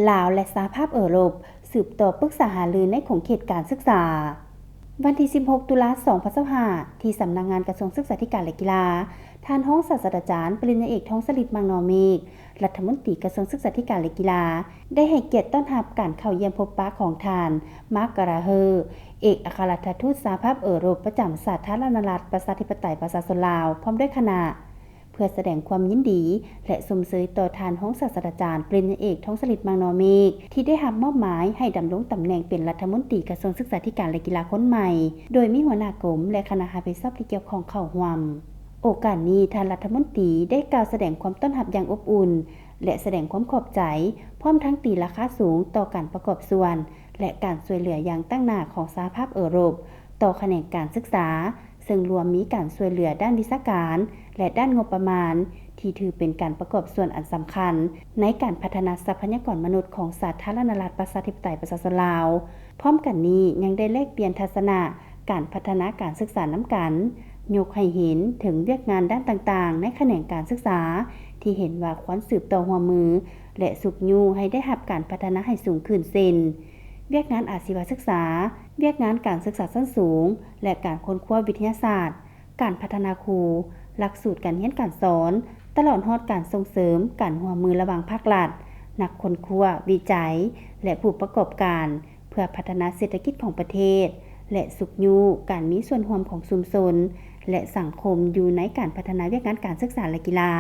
ລາວ ແລະ ສະຫະພາບເອີຣົບ ສືບຕໍ່ປຶກສາຫາລືໃນຂົງເຂດການສຶກສາ. ວັນທີສິບຫົກ ຕຸລາ ສອງພັນຊາວຫ້າ ທີ່ສຳນັກງານກະຊວງສຶກສາທິການ ແລະ ກິລາ, ທ່ານຮອງສາດສະດາຈານ ປະລິນຍາເອກ ທອງສະລິດ ມັງນໍເມກ ລັດຖະມົນຕີກະຊວງສຶກສາທິການ ແລະ ກິລາ ໄດ້ໃຫ້ກຽດຕ້ອນຮັບການເຂົ້າຢ້ຽມພົບປະຂອງທ່ານ ມາກກາລາເຮີ ເອກອັກຄະລັດຖະທູດສະຫະພາບເອີຣົບປະຈຳສາທາລະນະລັດ ປະຊາທິປະໄຕ ປະຊາຊົນລາວ ພ້ອມດ້ວຍຄະນະ ເພື່ອສະແດງຄວາມຍິນດີ ແລະ ຊົມເຊີຍຕໍ່ທ່ານຮອງສາດສະດາຈານ ປະລິນຍາເອກ ທອງສະລິດ ມັງນໍເມກ ທີ່ໄດ້ຮັບມອບໝາຍໃຫ້ດຳລົງຕຳແໜ່ງເປັນລັດຖະມົນຕີກະຊວງສຶກສາທິການ ແລະ ກິລາຄົນໃໝ່, ໂດຍມີຫົວໜ້າກົມ ແລະ ຄະນະຮັບຜິດຊອບທີ່ກ່ຽວຂ້ອງເຂົ້າຮ່ວມ. ໂອກາດນີ້, ທ່ານລັດຖະມົນຕີໄດ້ກ່າວສະແດງຄວາມຕ້ອນຮັບຢ່າງອົບອຸ່ນ ແລະ ສະແດງຄວາມຂອບໃຈ, ພ້ອມທັງຕີລາຄາສູງຕໍ່ການປະກອບສ່ວນ ແລະ ການຊ່ວຍເຫຼືອຢ່າງຕັ້ງໜ້າຂອງສະຫະພາບເອີຣົບຕໍ່ຂະແໜງການສຶກສາ, ເຊິ່ງລວມມີການຊ່ວຍເຫຼືອດ້ານວິຊາການ ແລະ ດ້ານງົບປະມານ ທີ່ຖືເປັນການປະກອບສ່ວນອັນສຳຄັນໃນການພັດທະນາຊັບພະຍາກອນມະນຸດຂອງສາທາລະນະລັດ ປະຊາທິປະໄຕ ປະຊາຊົນລາວ. ພ້ອມກັນນີ້, ຍັງໄດ້ແລກປ່ຽນທັດສະນະການພັດທະນາການສຶກສານຳກັນ, ຍົກໃຫ້ເຫັນເຖິງວຽກງານດ້ານຕ່າງໆໃນຂະແໜງການສຶກສາ ທີ່ເຫັນວ່າຄວນສືບຕໍ່ຮ່ວມມື ແລະ ຊຸກຍູ້ໃຫ້ໄດ້ຮັບການພັດທະນາໃຫ້ສູງຂຶ້ນ ເຊັ່ນ: ວຽກງານອາຊີວະສຶກສາ, ວຽກງານການສຶກສາຊັ້ນສູງ ແລະ ການຄົ້ນຄວ້າວິທະຍາສາດ, ການພັດທະນາຄູ, ຫຼັກສູດການຮຽນການສອນ, ຕະຫຼອດຮອດການສົ່ງເສີມການຮ່ວມມືລະຫວ່າງພາກລັດ, ນັກຄົ້ນຄວ້າ, ວິໄຈ ແລະ ຜູ້ປະກອບການ ເພື່ອພັດທະນາເສດຖະກິດຂອງປະເທດ ແລະ ຊຸກຍູ້ການມີສ່ວນຮ່ວມຂອງຊຸມຊົນ ແລະ ສັງຄົມຢູ່ໃນການພັດທະນາວຽກງານການສຶກສາ ແລະ ກິລາ.